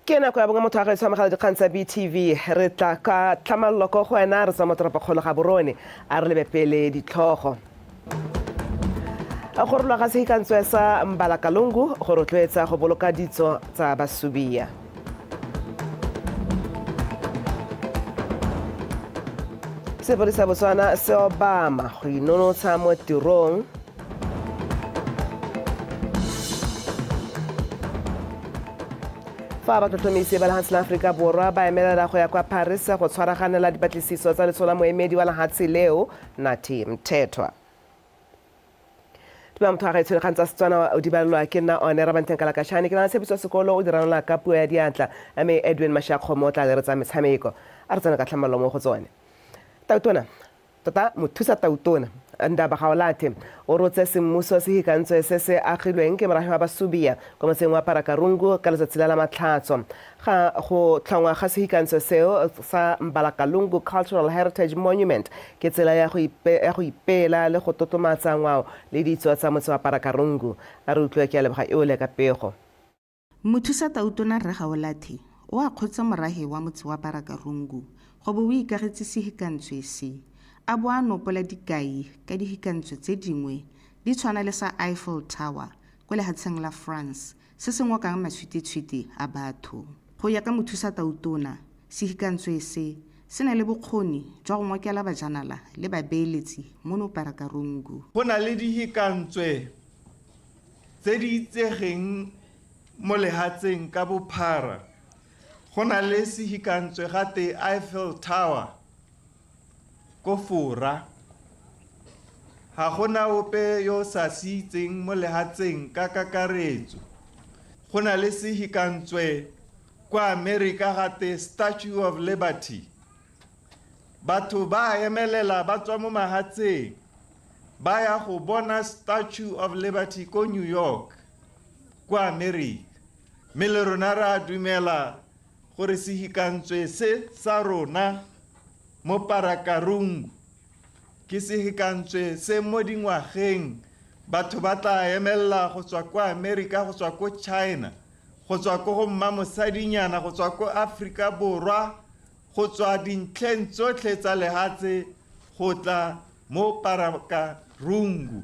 Ke nako ya bongwe motho wa gaetsho amogela dikgang tsa BTV. Re tla ka tlhamallo ko go wena re tswa mo toropokgolo ga Borone. A re lebe pele ditlhogo. Go rolwa ga sehikantswe sa Mbalakalungu go rotloetsa go boloka ditso tsa Basubia. Sepodisi sa Botswana se obama go inonotsha mo tirong. Fa batlhotlhomisi ba lehatshe la Aforika Borwa ba emelela go ya kwa Paris go tshwaraganela dipatlisiso tsa leso la moemedi wa lehatshe leo, Nathi Mthethwa. Dumela motho wa gaetsho, dikgang tsa Setswana o di balelwa ke nna one Rabanteng Kalakashane. Ke na le Tshepiso Sekolo o di ranola ka puo ya diatla, mme Edwin Mashakgomo o tla leretsa metshameko. A re tsene ka tlhamallo mo go tsone. Tautona Tota mothusa tautona, Ndaba Gaolathe, o rotse semmuso sehikantswe se se agilweng ke morafe wa Basubia kwa motseng wa Parakarungu ka letsatsi la Lamatlhatso. Ga go tlhongwa ga sehikantswe seo sa Mbalakalungu Cultural Heritage Monument ke tsela ya go ya go ipeela le go tlotlomatsa ngwao le ditso tsa motse wa Parakarungu. A re utlwe ke a leboga Eole ka pego. Mothusa Tautona Rre Gaolathe o akgotse morahe wa motse wa Parakarungu go bo o ikagetse sehikantswe se, a bo a nopola dikai ka dihikantswe tse dingwe di tshwana le sa Eiffel Tower ko lehatsheng la France se se ngokang matshwititshwiti a batho. Go ya ka mothusa tautona, sehikantswe se, se na le bokgoni jwa go ngokela bajanala le babeeletsi mono Parakarungu. Go na le dihikantswe tse di itsegeng mo lehatsheng ka bophara. Go na le sehikantswe gate Eiffel Tower ko Fora. Ga go na ope yo o sa se itseng mo lehatsheng ka kakaretso. Go na le sehikantswe kwa Amerika gate Statue of Liberty. Batho ba emelela ba tswa mo mahatsheng ba ya go bona Statue of Liberty ko New York, kwa Amerika. Mme le rona re a dumela gore sehikantswe se sa rona mo Parakarungu ke sehikantswe se mo dingwageng batho ba tla emelela go tswa kwa Amerika, go tswa ko China, go tswa ko go mmamosadinyana, go tswa ko Afrika Borwa, go tswa dintlheng tsotlhe tsa lehatshe go tla mo Parakarungu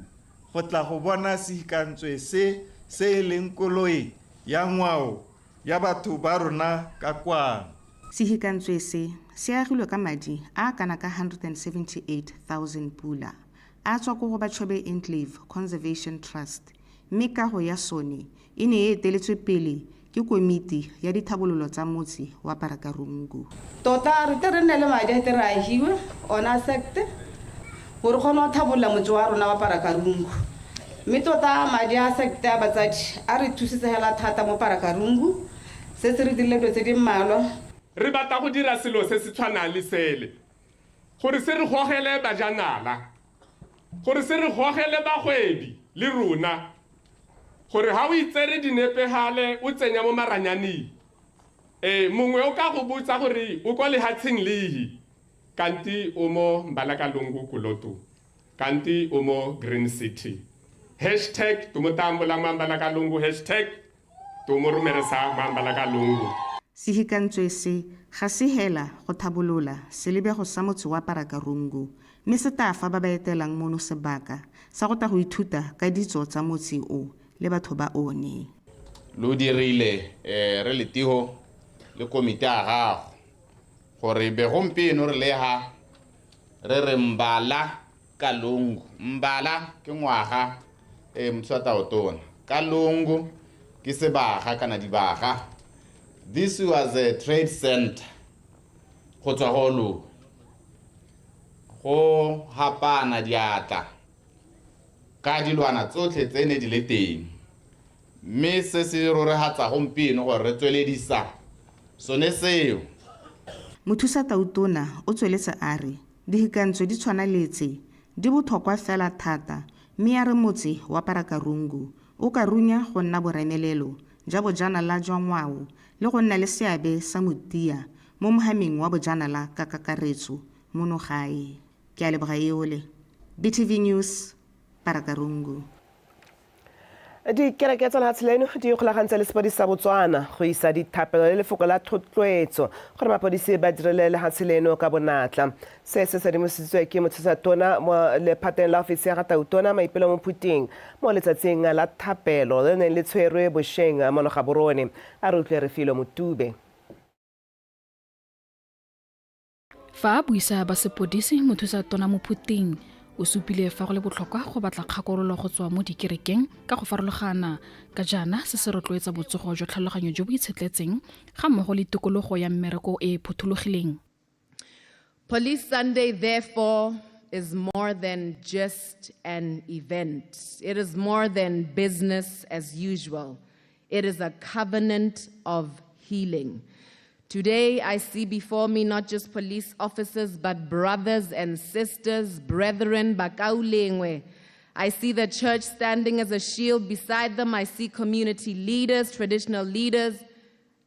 go tla go bona sehikantswe se, se e leng koloi ya ngwao ya batho ba rona ka kwano. Sehikantswe se, se agilwe ka madi a a kana ka 178,000 pula, a tswa ko go ba Chobe Enclave Conservation Trust, mme kago ya sone e ne e eteletswe pele ke komiti ya dithabololo tsa motse wa Parakarungu. Tota re tle re nne le madi a tle re a hiwe one a secte gore re kgone go thabolola motse wa rona wa Parakarungu. Mme tota madi a secte a batsadi a re thusitse hela thata mo Parakarungu. Setse re dirile dilo tse di mmalwa. Re batla go dira selo se se tshwanang le sele gore se re gogele bajanala, gore se re gogele bagwebi le rona, gore ha o itsere dinepe gale o tsenya mo maranyaneng, ee, mongwe o ka go botsa gore o kwa lehatsheng lehi, kanti o mo Mbalakalungu Kulotu, kanti o mo Green City. Hashtag tumutambula mwa Mbalakalungu, hashtag tumurumeresa mwa Mbalakalungu. Sehikantswe se ga se hela go thabolola selebego sa motse wa Parakarungu mme se taa fa ba ba etelang mono sebaka sa go ta go ithuta ka ditso tsa motse o le batho ba one. Lo dirile re Letiho le komiti a gago gore be gompieno re le ha re re mbala kalungu. Mbala ke ngwaga e motho taotona. Kalungu ke sebaga kana dibaga. This was a trade center go tswa go lo go hapana diatla ka dilwana tsotlhe tse ne di le teng, mme se se roregatsa gompieno gore re tsweledisa sone seo. Mothusa Tautona o tsweletse a re dihikantswe di tshwana le tse di bothokwa fela thata mme a re motse wa Parakarungu o ka runya go nna boremelelo ja bojanala jwa ngwao le go nna le seabe sa motia mo mohameng wa bojanala ka kakaretso mono gae. Ke a leboga Eole. BTV News, Parakarungu. Dikereke tsa lefatshe leno di ikgolagantse le sepodisi sa Botswana go isa dithapelo le lefoko la thotloetso gore mapodisi ba direle lefatshe leno ka bonatla. Se se sedimositswe ke mothusa tona mo lephateng la ofisi ya ga Tautona Maipelo Mophuting mo letsatsing la thapelo le neng le tshwerwe bosheng mo Gaborone. A re utlwe Refilwe Motube. Fa a buisa ba sepodisi, mothusa tona Mophuting o supile fa go le botlhokwa go batla kgakololo go tswa mo dikerekeng ka go farologana, ka jaana se se rotloetsa botsogo jwa tlhaloganyo jo bo itshetletseng ga mmogo le tikologo ya mmereko e e phuthologileng. Police Sunday, therefore, is more than just an event. It is more than business as usual. It is a covenant of healing. Today, I see before me not just police officers, but brothers and sisters, brethren, bakaulengwe. I see the church standing as a shield beside them. I see community leaders, traditional leaders,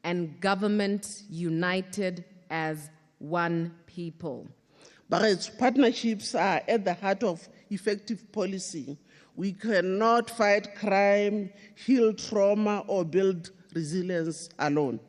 and government united as one people. But its partnerships are at the heart of effective policing. We cannot fight crime, heal trauma, or build resilience alone.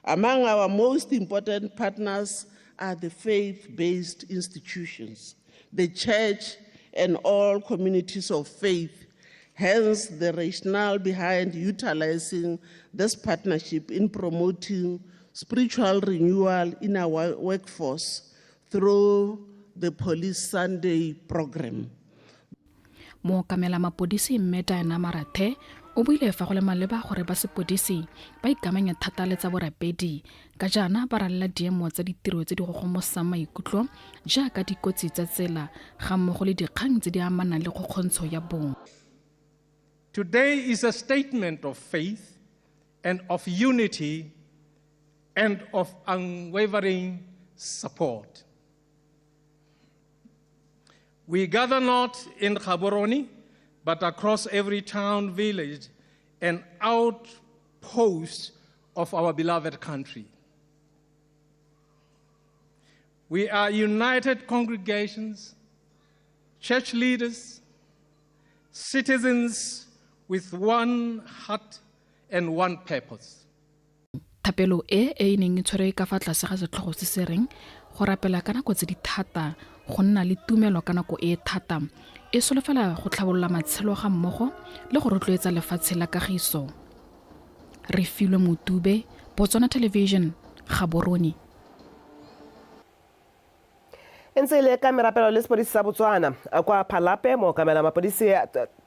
Among our most important partners are the faith-based institutions, the church, and all communities of faith. Hence, the rationale behind utilizing this partnership in promoting spiritual renewal in our workforce through the Police Sunday program. Mookamela mapodisi mme Diana Marathe o buile fa go le maleba gore ba sepodisi ba ikamanya thata le tsa borapedi ka jaana ba ralela diemo tsa ditiro tse di gogomosang maikutlo jaaka dikotsi tsa tsela ga mmogo le dikgang tse di amanang le kgokgontsho ya bong. Today is a statement of faith and of unity and of unwavering support. We gather not in Gaborone, but across every town, village, and outpost of our beloved country. We are united congregations, church leaders, citizens with one heart and one purpose. Thapelo e e neng e tshwerwe ka fa tlase ga setlhogo se se reng go rapela ka nako tse di thata go nna le tumelo ka nako e thata e solofela go tlhabolola matshelo ga mmogo le go rotloetsa lefatshe la kagiso. Refilwe Motube, Botswana Television, Gaborone. E ntse e le ka merapelo le sepodisi sa Botswana kwa Phalape, mookamela mapodisi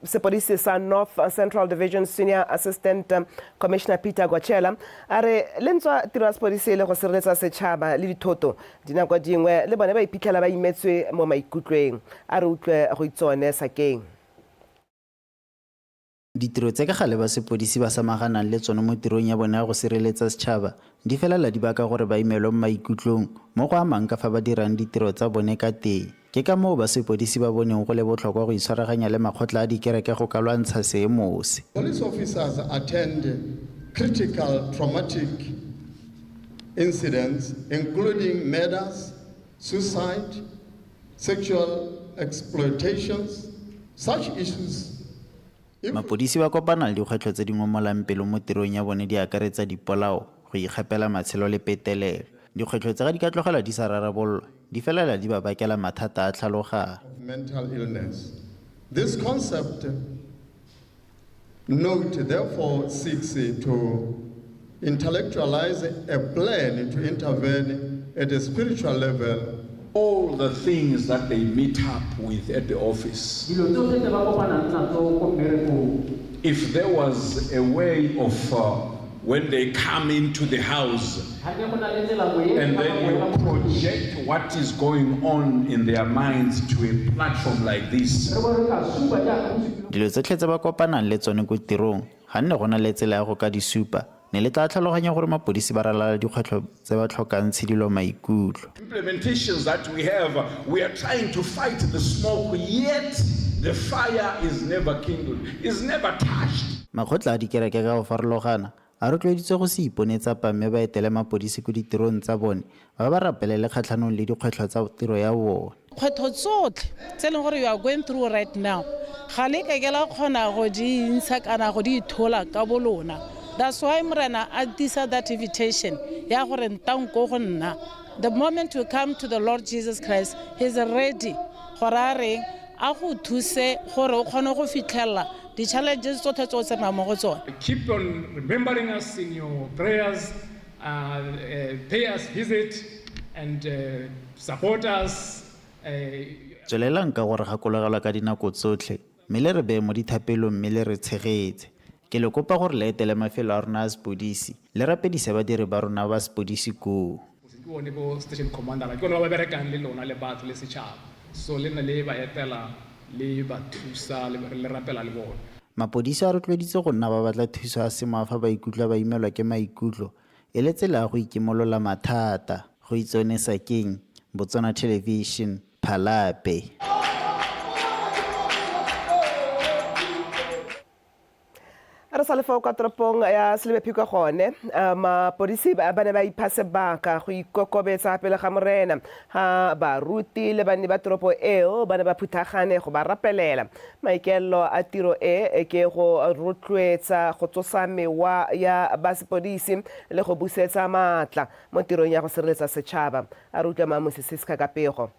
sepodisi sa North Central Division Senior Assistant Commissioner Peter Gwachela a re le ntswa tiro ya sepodisi e le go sireletsa setšhaba le dithoto, dinako dingwe le bone ba iphitlhela ba imetswe mo maikutlweng. A re utlwe go itsone sakeng. Ditiro tse ka gale ba sepodisi ba samaganang le tsone mo tirong ya bone ya go sireletsa setšhaba di felela di baka gore ba imelwe mo maikutlong mo go amang ka fa ba dirang ditiro tsa bone ka teng. Ke ka moo ba sepodisi ba boneng go le botlhokwa go itshwaraganya le makgotla a dikereke go ka lwantsha seemo se. Police officers attend critical traumatic incidents, including murders, suicide, sexual exploitations. Such issues. Mapodisi ba kopana le dikgwetlho tse di ngomolang pelo mo tirong ya bone di akaretsa dipolao, go ikgapela matshelo le petelelo. Dikgwetlho tse ga di ka tlogelwa di sa rarabololwa, di felela di ba bakela mathata a tlhaloganyo. Mental illness. This concept note therefore seeks to intellectualize a plan to intervene at a spiritual level. All the things that they meet up with at the office. Dilo tsotlhe tse ba kopanang natso ko mmerekong. If there was a way of when they come into the house Ga ke go na le tsela nngwe e and then you project what is going on in their minds to a platform like this. Re bo re ka supa jaaka go supilwe. Dilo tsotlhe tse ba kopanang le tsone ko tirong, ga nne go na le tsela ya go ka di supa, ne le tla tlhaloganya gore mapodisi ba ralala dikgwetlho tse ba tlhokang tshidilo maikutlo. Implementations that we have, we are trying to fight the smoke, yet the fire is never kindled, is never touched. Makgotla a dikereke ka go farologana A rotloeditswe go se ipone tsapa mme ba etele mapodisi ko ditirong tsa bone ba ba rapelele kgatlhanong le dikgwetlho tsa tiro ya bone. Kgwetlho tsotlhe tse e leng gore you are going through right now ga le ka ke la kgona go di ntsha kana go di ithola ka bo lona. That's why Morena a tisa that invitation ya gore ntang ko go nna. The moment you come to the Lord Jesus Christ, he is ready gore a reng a go thuse gore o kgone go fitlhelela di-challenges tsotlhe tse o tsamayang mo go tsone. Keep on remembering us in your prayers, pay us visit and support us. Tswelelang ka go re gakologelwa ka dinako tsotlhe mme le re beye mo dithapelong mme le re tshegetse. Ke le kopa gore le etele mafelo a rona a sepodisi le rapedise badiri ba rona ba sepodisi koo. Ke bone bo station commander ke bone ba ba berekang le lona le batho le setšhaba so le nne le ba etela le ba thusa le rapela le bone. Mapodisi a rotloeditswe go nna ba batla thuso ya semoya fa ba ikutlwa ba imelwa ke maikutlo e le tsela ya go ikimolola mathata. Goitseone Sakeng, Botswana Television, Phalape. Re sa le fao kwa toropong ya Selebephikwe gone, mapodisi ba ne ba ipha sebaka go ikokobetsa pele ga Morena ga baruti le banni ba toropo eo ba ne ba phuthagane go ba rapelela. Maikaelelo a tiro e ke go rotloetsa go tsosa mewa ya ba sepodisi le go busetsa maatla mo tirong ya go sireletsa setšhaba. A re utlwe Mamusi Siska ka pego.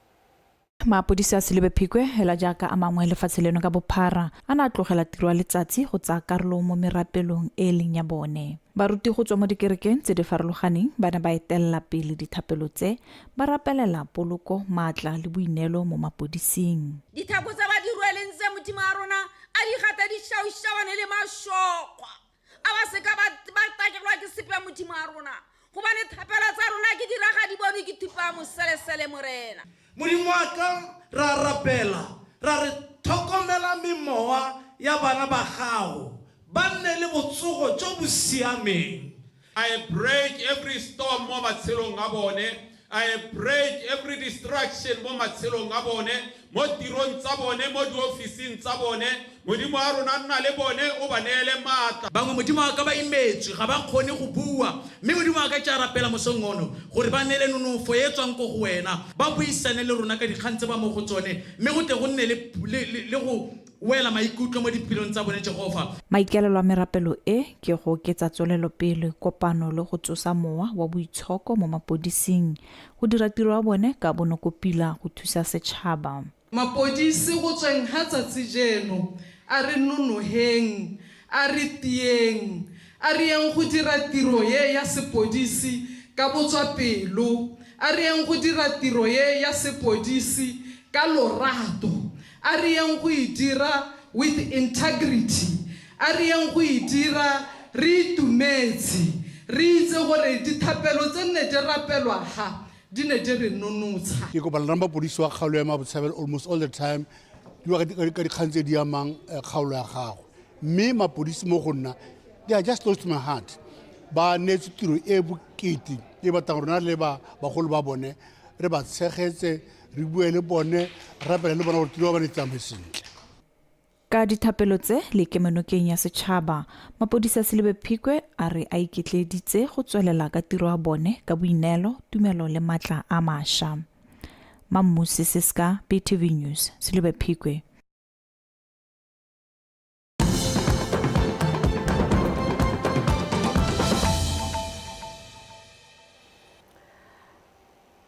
Mapodisi a Selebi Phikwe, hela jaaka a mangwe lefatshe leno ka bophara, a ne a tlogela tiro ya letsatsi go tsaya karolo mo merapelong e e leng ya bone. Baruti go tswa mo dikerekeng tse di farologaneng ba ne ba etelela pele dithapelo tse, ba rapelela poloko, maatla le boineelo mo mapodising. Dithako tse ba di rweleng tse Modimo wa rona a di gata di šaušawane le mašokwa, a ba se ka ba takelwa ke sepe Modimo wa rona, gobane thapelo tsa rona ke dira ga di bonwe ke thupa ya moselesele Morena. Modimo wa ka, ra rapela, ra re thokomela memowa ya bana ba gago, ba nne le botsogo jo bo siameng. I break every storm mo matshelong a bone. I break every distraction mo matshelong a bone, mo tirong tsa bone, mo diofising tsa bone. Modimo wa rona nna le bone, o ba neele maatla. Bangwe, Modimo wa ka, ba imetswe, ga ba kgone go bua. Mme, Modimo wa ka, ke a rapela mosong ono, gore ba neele nonofo e e tswang ko go Wena, ba buisane le rona ka dikgang tse ba mo go tsone, mme go tle go nne le, le, le, le go wela maikutlo mo dipelong tsa bone, Jehofa. Maikaelelo a merapelo e ke go oketsa tswelelopele, kopano le go tsosa mowa wa boitshoko mo mapodising go dira tiro ya bone ka bonokopila go thusa setšhaba. Mapodisi go tsweng ha tsatsi jeno, a re nonoheng, a re tiyeng, a re yeng go dira tiro ye ya sepodisi ka botswapelo, a re yeng go dira tiro ye ya sepodisi ka lorato, a re yeng go e dira with integrity, a re yeng go e dira re itumetse, re itse gore dithapelo tse nne di rapelwa ha di ne di re nonotsha. Ke kopana le mapodisi wa kgaolo ya Mabotshabelo almost all the time, di bua ka dikgang tse di amang kgaolo ya gagwe. Mme mapodisi mo go nna, they are just close to my heart. Ba neetswe tiro e bokete e batlang rona le ba bagolo ba bone re ba tshegetse, re bue le bone, re rapele le bone gore tiro ya bone e tsamaye sentle. Ka dithapelo tse le kemonokeng ya setšhaba, mapodisi a Selebi Phikwe a re a iketleeditse go tswelela ka tiro ya bone ka boineelo, tumelo le maatla a mašwa. Mammusi Siska, BTV News, Selebi Phikwe.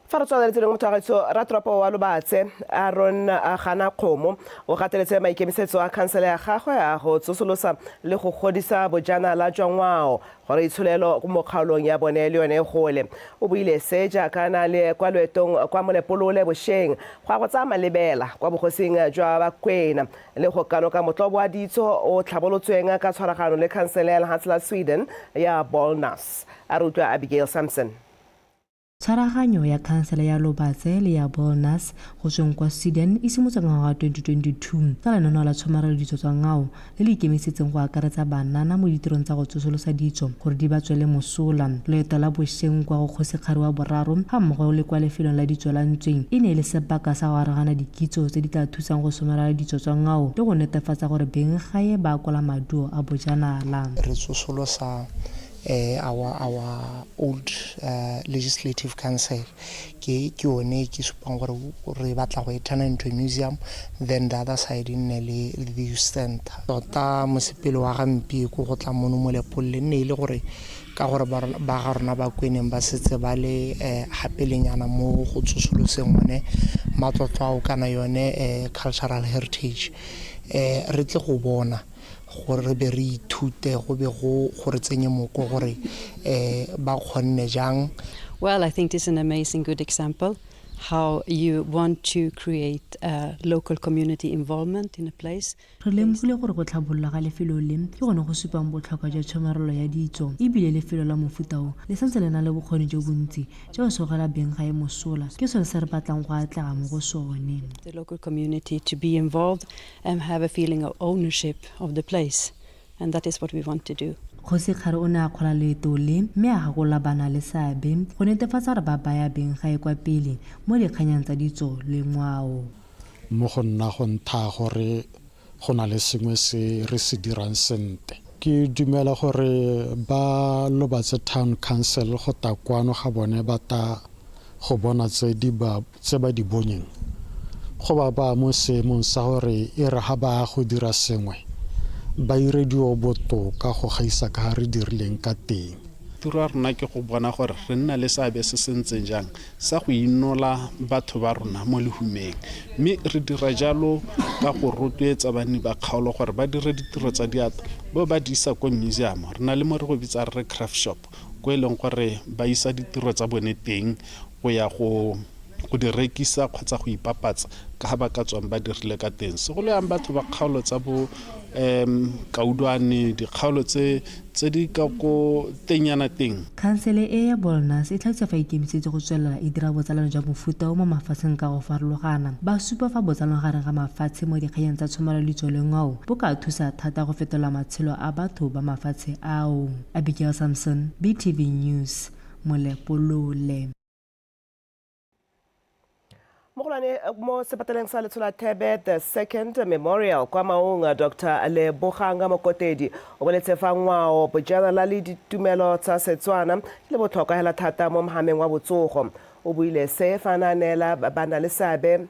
Fa re tswa letseng motho wa gaetsho ratoropo wa Lobatse Aaron Gana Kgomo o gateletse maikemisetso a khansele ya gagwe a go tsosolosa le go godisa bojanala jwa ngwao gore itsholelo mo kgaolong ya bone le yone e gole. O buile se jaaka na le kwa loetong kwa Molepolole bosheng go ya go tsaya malebela kwa bogosing jwa Bakwena le go kanoka motlobo wa ditso o tlhabolotsweng ka tshwaragano le khansele ya lehatshe la Sweden ya Bollnäs. A re utlwa Abigail Sampson. Tshwaraganyo ya khansele ya Lobatse le ya Bollnäs go tsweng kwa Sweden e simotse ka ngwaga wa 2022 ka lenaneo la tshomarelo ditso tsa ngwao le le ikemisetseng go akaretsa banana mo ditirong tsa go tsosolosa ditso gore di ba tswele mosola. Loeto la bosheng kwa go Kgosikgari wa boraro ga mmogo le kwa lefelong la ditso la Ntsweng e ne e le sebaka sa go arogana dikitso tse di tla thusang go somarela ditso tsa ngwao le go netefatsa gore beng gae ba akola maduo a bojanala. Re tsosolosa Our our old legislative council ke ke yone ke supang gore re batla go e turn into a museum, then the other side e nne le the youth center. Tota mosepele wa gampieko go tla mono mo Lepolole nne e le gore ka gore ba ga rona ba Kweneng ba setse ba le gapelenyana mo go tsosoloseng one matlotlo ao kana yone cultural heritage, re tle go bona gore re be re ithute go be go gore tsenye moko gore ba kgonne jang. Well, I think this is an amazing good example how you want to create a local community involvement in a place. Re lemogile gore go tlhabololwa ga lefelo le ke gone go supang botlhokwa jwa tshomarelo ya ditso, ebile lefelo la mofuta o le santse le na le bokgoni jo bontsi jwa go sogela beng gae mosola, ke sone se re batlang go atlega mo go sone. The local community to be involved and have a feeling of ownership of the place, and that is what we want to do. Kgosi Kgari o ne a akgola leeto le mme a gakolola bana le seabe go netefatsa gore ba baya beng gae kwa pele mo dikganyang tsa ditso le ngwao. Mo go nna go nthaya gore go na le sengwe se re se dirang sente. Ke dumela gore ba Lobatse Town Council go ta kwano ga bone ba ta go bona tse di ba tse ba di bonyeng, go ba baya mo seemong sa gore e re ha ba ya go dira sengwe ba ire dio botoka go gaisa ka ha re dirileng ka teng. Tiro ya rona ke go bona gore re nna le seabe se se ntseng jang sa go inola batho ba rona mo lehumeng, mme re dira jalo ka go rotloetsa banni ba kgaolo gore ba dire ditiro tsa diatla bo ba di isa ko museum. Re na le mo re go bitsa re re craft shop, ko e leng gore ba isa ditiro tsa bone teng go ya go go di rekisa kgotsa go ipapatsa ka ga ba ka tswang ba dirile ka teng, segolo yang batho ba kgaolo tsa bo Kaudwane, dikgaolo tse tse di ka ko tengnyana teng. Khansele e ya Bolnas e tlhalosa fa e ikemisetse go tswelela e dira botsalano jwa mofuta o mo mafatsheng ka go farologana. Ba supa fa botsalano gareng ga mafatshe mo dikganyeng tsa tshomarelo ditso le ngwao bo ka thusa thata go fetola matshelo a batho ba mafatshe ao. Abigail Samson, BTV News, Molepolole. Mogolwane mo sepateleng sa Letsholo Thebe the Second Memorial kwa Maung, Dr Lebogang Mokotedi o boletse fa ngwao, bojanala le ditumelo tsa Setswana le botlhokwa hela thata mo mohameng wa botsogo. O buile se fa a neela ba na le seabe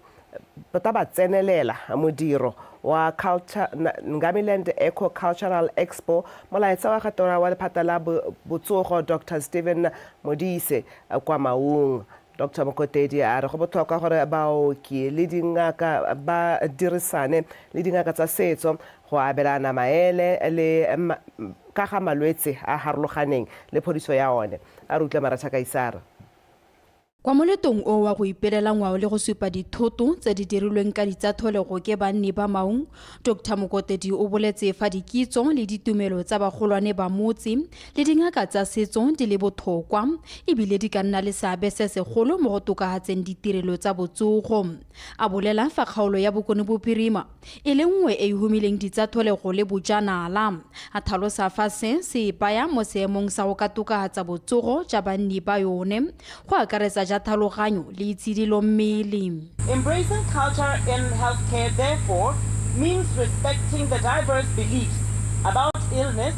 tota ba tsenelela modiro wa culture Ngamiland Eco Cultural Expo molaetsa wa gatora wa lephata la botsogo Dr Stephen Modise kwa Maung. Dr Mokotedi a re go botlhokwa gore baoki le dingaka ba dirisane le dingaka tsa setso go abelana maele le ka ga malwetse a harologaneng le phodiso ya one. A re utlwe Maratha Kaisara. Kwa moletong o wa go ipelela ngwao le go supa dithoto tse di dirilweng ka ditsatlholego ke banni ba Maung, Dr Mokotedi o boletse fa dikitso le ditumelo tsa bagolwane ba motse le dingaka tsa setso di le botlhokwa ebile di ka nna le seabe se segolo mo go tokafatseng ditirelo tsa botsogo. A bolela fa kgaolo ya Bokone Bophirima e le nngwe e e humileng ditsatlholego le bojanala. A tlhalosa fa se se e baya mo seemong sa go ka tokafatsa botsogo jwa banni ba yone, go akaretsa ja tlhaloganyo le itshidilo mmele. Embracing culture in healthcare therefore means respecting the diverse beliefs about illness,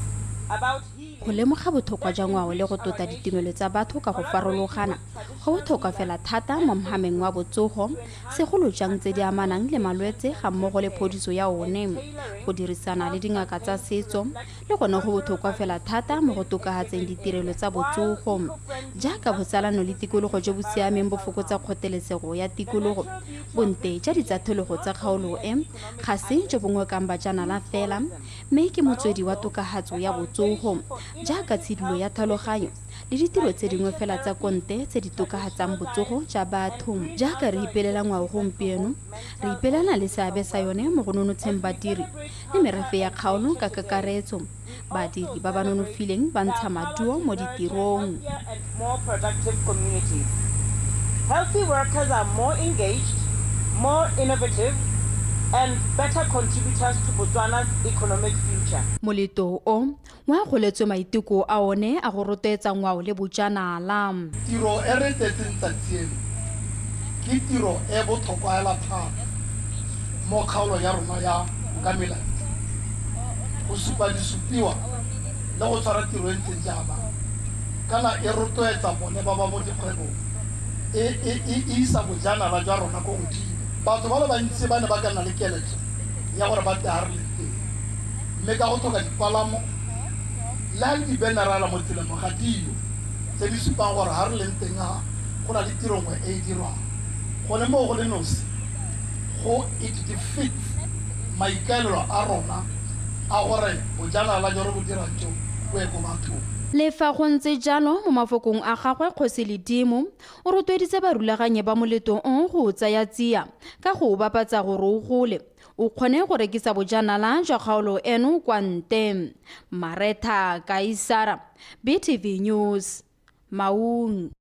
about healing. Go lemoga botlhokwa jwa ngwao le go tlotla ditumelo tsa batho ka go farologana go botlhokwa fela thata mo mohameng wa botsogo, segolo jang tse di amanang le malwetse ga mmogo le phodiso ya one. Go dirisana le dingaka tsa setso le gone go botlhokwa fela thata mo go tokafatseng ditirelo tsa botsogo. Jaaka botsalano le tikologo jo bo siameng bo fokotsa kgotelesego ya tikologo, bonte ja ditsatlholego tsa kgaolo e ga se jo bo ngokang bajanala fela, mme ke motswedi wa tokafatso ya botsogo jaaka tshidilo ya tlhaloganyo le ditiro tse dingwe fela tsa konte tse di tokafatsang botsogo ja batho. Jaaka re ipelela ngwao gompieno, re ipelana le seabe sa yone mo go nonotsheng badiri le merafe ya kgaolo ka kakaretso. Badiri ba ba nonofileng ba ntsha maduo mo ditirong. More productive communities. Healthy workers are more engaged, more innovative, and better contributors to Botswana's economic future. Moleto o o akgoletswe maiteko a one a go rotloetsa ngwao le bojanala. Tiro e re tletseng tsatsi eno ke tiro e botlhokwa hela thata mo kgaolo ya rona ya Ngamiland go supa disupiwa le go tshwara tiro e ntseng jaana kana e rotloetsa bone ba ba mo dikgwebong e e e isa bojanala jwa rona ko godimo. Batho ba le bantsi ba ne ba ka nna le keletso ya gore ba tle ha re le teng, mme ka go tlhoka dipalamo le ha le dibenerala mo tseleng mo ga dio tse di supang gore ha re leng teng ha go na le tiro nngwe e e dirwang gone moo go le nosi go it defeats maikaelelo a rona a gore bojanala jo re bo dirang jo bo ye ko bathong. Le fa go ntse jalo, mo mafokong a gagwe Kgosi Ledimo o rotloeditse barulaganyi ba moletlo o go o tsaya tsia ka go o bapatsa gore o gole o kgone go rekisa bojanala jwa kgaolo eno kwa nte. Maretha Kaisara, BTV News, Maung.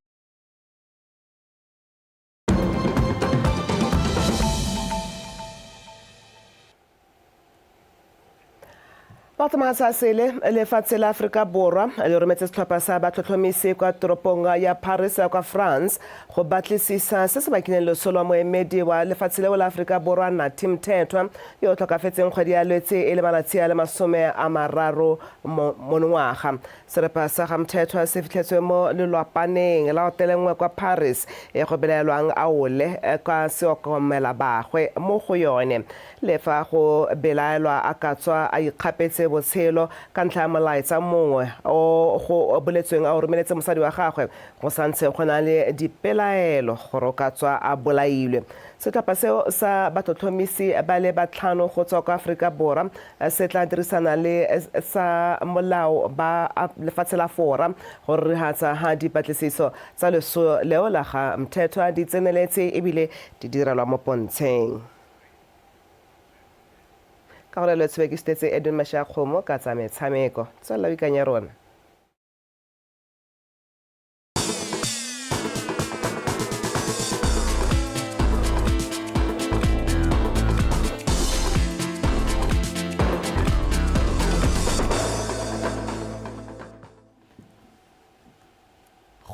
Batsamaya sele lefatshe la Aforika Borwa le rometse setlhopha sa batlhotlhomisi kwa toropong ya Paris kwa France go batlisisa se se bakileng loso lwa moemedi wa lefatshe leo la Aforika Borwa Nathi Mthethwa yo o tlhokafetseng kgwedi ya Lwetse e le malatsi a le 30 monongwaga. Serepa sa ga Mthethwa se fitlhetswe mo lelwapaneng la hotele nngwe kwa Paris e go belaelwang a ole ka seokomela bagwe mo go yone. Le fa go belaelwa a ka tswa a ikgapetse botshelo ka ntlha ya molaetsa mongwe o go boletsweng a o romeletse mosadi wa gagwe, go santse go na le dipelaelo gore o ka tswa a bolailwe. Setlhopha seo sa batlhotlhomisi ba le batlhano go tswa kwa Aforika Borwa se tla dirisana le sa molao ba lefatshe la Fora go rurihatsa ha dipatlisiso tsa leso leo la ga Mthethwa di tseneletse ebile di direlwa mo pontsheng. Ka gore lo tshebe ke sutetse Edwin Mashakgomo ka tsa metshameko. Tswelela o ikanye rona.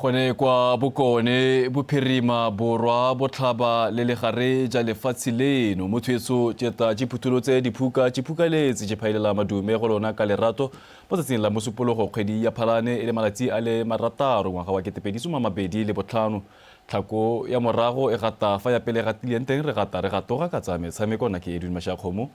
Gone kwa bokone bophirima borwa botlhaba le legare ja lefatshe leno mo tshwetso tšeta tše phutholotse diphuka tše phukaletse tše phailela madume go lona ka lerato mo tsatsing la mosupologo kgwedi ya phalane e le malatsi a le 6 ngwaga wa 2025. Tlhako ya morago e gata fa ya pele e gatileng teng re gata re gatoga ka tsa metshameko. Nna ke Edwin Mashakgomo.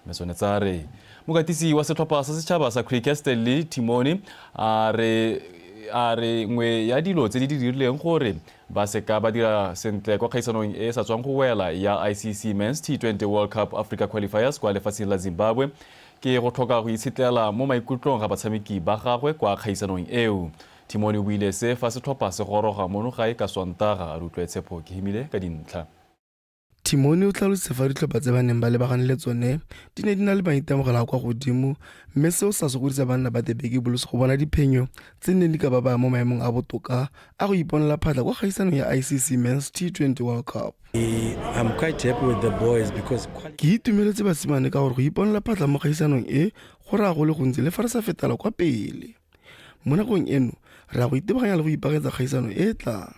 Mme tsone tsa re mokatisi wa setlhopha sa setšhaba sa cricket Stanley Timone a re nngwe ya dilo tse di dirileng gore ba seka ba dira sentle kwa kgaisanong e sa tswang go wela ya ICC Men's T20 World Cup Africa Qualifiers kwa lefatsheng la Zimbabwe ke go tlhoka go itshetlela mo maikutlong ga batshameki ba gagwe kwa kgaisanong eo. Timone o buile se fa setlhopha se goroga mono gae ka Sontaga. A re utlwe Tshepo Kehimile ka dintlha. Timone o tlhalositse fa ditlhopha tse ba neng ba lebagane le tsone di ne di na le maitemogelo a kwa godimo mme seo sa sokodisa banna ba The Big Bulls go bona diphenyo tse neng di ka ba baya mo maemong a botoka a go iponela phatlha kwa kgaisanong ya ICC Men's T20 World Cup. I'm quite happy with the boys because Ke itumeletse basimane ka gore go iponela phatlha mo kgaisanong e go raya go le gontsi le fa re sa fetela kwa pele. Mo nakong eno re ya go itebaganya le go ipaakanyetsa kgaisano e e tlang.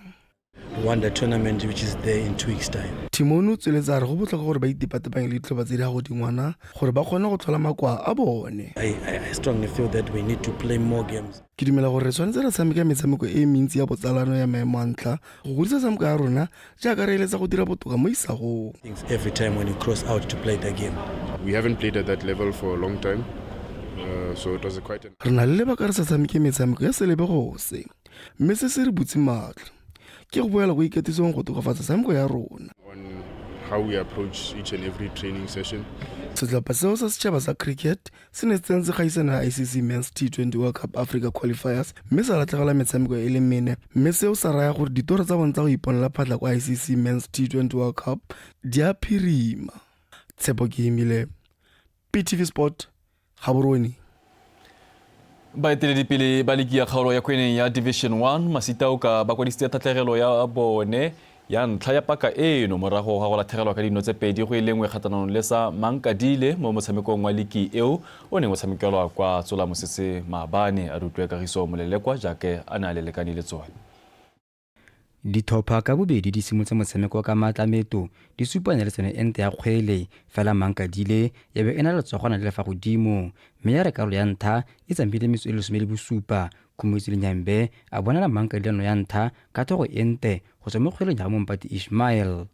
Won the tournament which is there in 2 weeks time. Timone o tsweletse a re go botlhokwa gore ba itepatepanye le ditlhopha tse di godingwana gore ba kgone go tlhola makoa a bone. I strongly feel that we need to play more games. Ke dumela gore re tshwanetse ra tshameka metshameko e mentsi ya botsalano ya maemo a ntlha go godisa tshameko ya rona jaaka re eletsa go dira botoka mo isagong. Every time when you cross out to play the game. We haven't played at that level for a long time. So it was quite an Re na le lebaka re sa tshameke metshameko ya selebego se mme se se re butse matlho ke go boela go ikatisong go tokafatsa tshameko ya rona. On how we approach each and every training session. Setlhopha seo sa setšhaba sa cricket se ne se tsentse kgaisano ya ICC Men's T20 World Cup Africa Qualifiers mme sa latlhegelwa metshameko e le mene mme seo sa raya gore ditoro tsa bone tsa go iponela phatlha kwa ICC Men's T20 World Cup di a phirima. Tshepo Kehimile, BTV Sport, Gaborone. Baeteledipele ba ligi ya kgaolo ya Kweneng ya Division 1 Masitaoka ba kwadisitse tatlhegelo ya bone ya ntlha ya paka eno morago ga go latlhegelwa ka dino tse 2 go e lengwe kgatlhanong le sa Mankadile mo motshamekong wa ligi eo o neng o tshamekelwa kwa Tsola Mosese maabane. A re utlwe Kagiso Molelekwa jaaka a ne a lelekane le tsone. Dithopha ka bobedi di simolotse motshameko ka maatlametlo, di supa neletsano e ntle ya kgwele, fela Mankadile ya be e na le letsogwana le le fa godimo. Mme ya re karolo ya ntlha e tsamaile metsotso e le 17, Khumotsi Lenyambe a bonela Mankadile no ya ntlha ka thogo e ntle go tswa mo kgweleng ya ga Mompati Ishmael.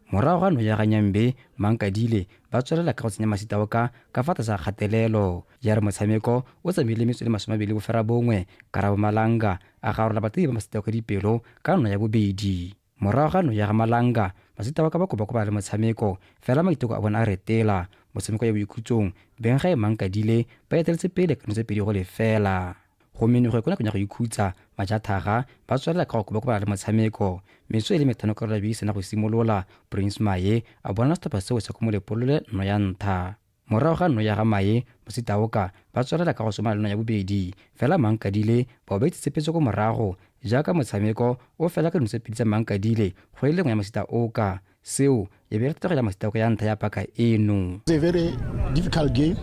Morago ga no ya ga Nyambe, Mankadile ba tswelela ka go tsenya Masitaoka ka fa tlase ga kgatelelo. Ya re motshameko o tsamaile metsotso e le 29, Karabo Malanga a garola batei ba Masitaoka dipelo ka no ya bobedi. Morago ga no ya ga Malanga, Masitaoka ba kobakoba le motshameko, fela maiteko a bona a retela. Motshameko ya boikhutsong, beng gae Mankadile ba eteletse pele ka no tse 2-0. Go menoge kwa nakong ya go ikhutsa, majathaga ba tswelela ka go kobakobana le motshameko. Metsotso e le methano karolo ya bobedi e sena go simolola, Prince Maye a bonela setlhopha seo sa Komolepolole nno ya ntlha. Morago ga nno ya ga Maye, Mositaoka ba tswelela ka go tsomana le nno ya bobedi. Fela Mankadile bao ba itsetsepetse ko morago jaaka motshameko o fela ka dino tse pedi tsa Mankadile go e le nngwe ya Masitaoka. Seo e be e le tatlhego ya Masitaoka ya ntlha ya paka eno. It's a very difficult game.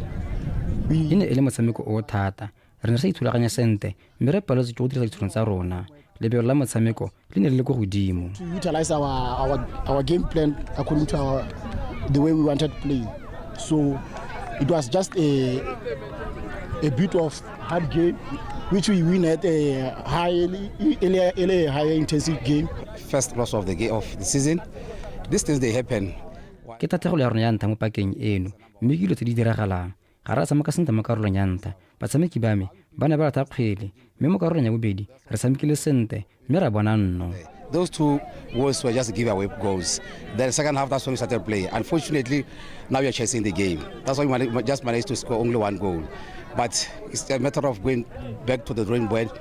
E ne e le motshameko o o thata. Re ne re sa ithulaganya sentle mme re paletswe ke go dirisa ditšhono tsa rona. Lebelo la motshameko le ne le le kwa godimo. To utilize our game plan according to the way we wanted to play. So it was just a bit of hard game which we win at a high, a higher intensive game. First loss of the game of the season. These things, they happen. Ke tatlhegelo ya rona ya ntlha mo pakeng eno mme ke dilo tse di diragalang. Ga re a tshameka sentle mo karolong ya ntlha. Batshameki ba me ba ne ba rata kgwele mme mo karolong ya bobedi re tshamekile sentle mme ra bona nno. Those two goals were just giveaway goals. The second half, that's when we started playing. Unfortunately, now we are chasing the game. That's why we just managed to score only one goal. But it's a matter of going back to the drawing board,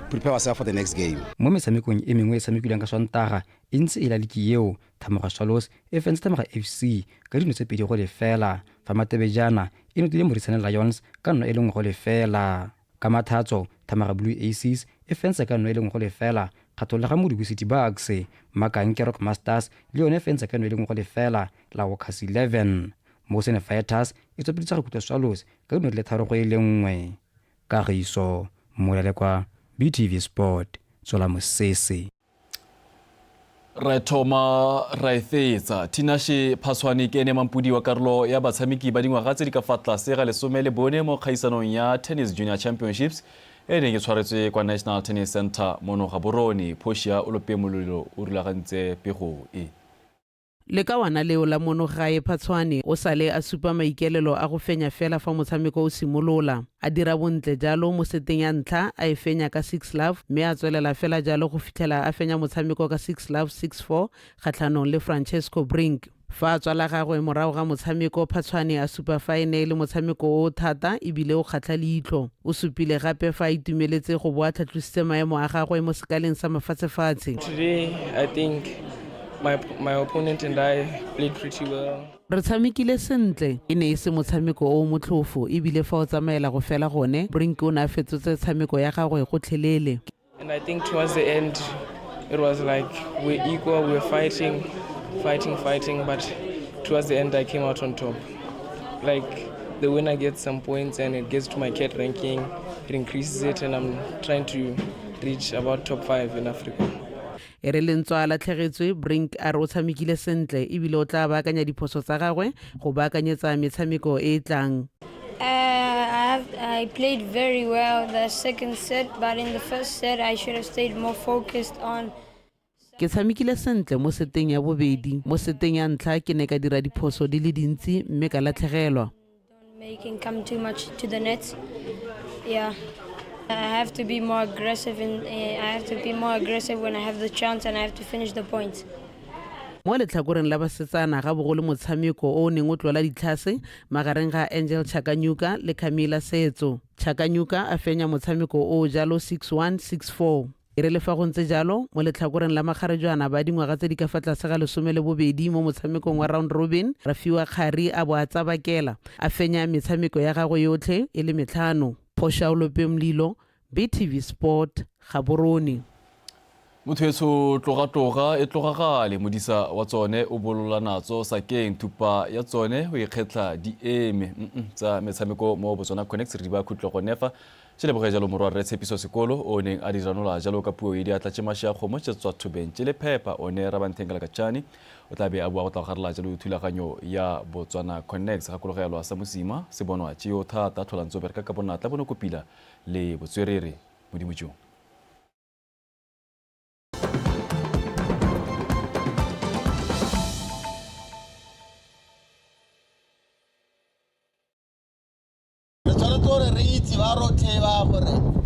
prepare ourselves for the next game. Mo metshamekong e mengwe e tshamekilweng ka Sontaga e ntse e la liki eo, Thamoga Swallows e fentse Thamoga FC ka dino tse 2-0, fa Matebejana e notile Morisane Lions ka nno e le 1-0. Ka Mathatso, Thamaga Blue Aces e fentse ka nno e le 1-0 kgatlhong le ga Modubu City Bucks. Makanke Rock Masters le yone e fentse ka nno e le 1-0 la Walkers 11. Mosene Fighters e tswapeditse Gakuto Swallows ka dino di le 3-1. Kagiso Molelekwa, BTV Sport, Tsola Mosese. Re thoma ra e fetsa. Tinashe Phaswane ke ene mampodi wa karolo ya batshameki ba dingwaga tse di ka fa tlase ga 14 mo kgaisanong ya Tennis Junior Championships e neng e tshwaretswe kwa National Tennis Centre mono Gaborone. Portia Olope Mololo o rulagantse pego e. Lekawana leo la mono gae Phatshwane o sale a supa maikaelelo a go fenya fela fa motshameko o simolola. A dira bontle jalo mo seteng ya ntlha a e fenya ka 6-love mme a tswelela fela jalo go fitlhela a fenya motshameko ka 6-love 6-4 kgatlhanong le Francesco Brink. Fa a tswa la gagwe morago ga motshameko Phatshwane a supa fa e ne e le motshameko o o thata e bile o kgatlha leitlho. O supile gape fa a itumeletse go bo a tlhatlositse maemo a gagwe mo sekaleng sa mafatshefatshe. Today I think my opponent and I played pretty well. Re tshamekile sentle. E ne e se motshameko o o motlhofo e bile fa o tsamaela go fela gone, Brink o ne a fetotse tshameko ya gagwe gotlhelele. And I think towards the end it was like we're equal, we're fighting, fighting, fighting, but towards the end I came out on top. Like the winner gets some points and it gets to my cat ranking, it increases it, and I'm trying to reach about top 5 in Africa. E re le ntswa a latlhegetswe, Brink a re o tshamekile sentle e bile o tla baakanya diphoso tsa gagwe go baakanyetsa metshameko e e tlang. I played very well the second set, but in the first set I should have stayed more focused on. Ke tshamekile sentle mo seteng ya bobedi. Mo seteng ya ntlha ke ne ka dira diphoso di le dintsi mme ka latlhegelwa. Making come too much to the net. Yeah. I have to be more aggressive in, I have to be more aggressive when I have the chance and I have to finish the points. Mo letlhakoreng la basetsana ga bogolo motshameko o o neng o tlola ditlhase magareng ga Angel Chakanyuka le Camila Setso. Chakanyuka a fenya motshameko o jalo 6-1 6-4. E re le fa go ntse jalo, mo letlhakoreng la makgarejwana ba dingwaga tse di ka fa tlase ga 12 mo motshamekong wa round robin, Rafiwa Kgari a bo a tsabakela, a fenya metshameko ya gagwe yotlhe e le metlhano. Portia Olope Mlilo, BTV Sport, Gaborone. Motho etsho tloga tloga e tloga gale, modisa wa tsone o bolola natso sakeng, thupa ya tsone o ikgetlha di eme. Tsa metshameko mo Botswana Connects re di ba khutlo go nefa. Tše leboge jalo morwa rre Tshepiso Sekolo o neng a di ranola jalo ka puo e diatla tše maši a kgomo tše tswa thobeng tše le phepa one Rabantheng Kalakatšane o tla be a bua go tla go garela jalo thulaganyo ya Botswana Connects. Gakologelwa sa mosima se bonwa tše yo thata tlhola ntse o bereka ka bonatla bonokopila le botswerere. Modimo jo. Re tshwanetse gore re itse ba rotlhe ba gore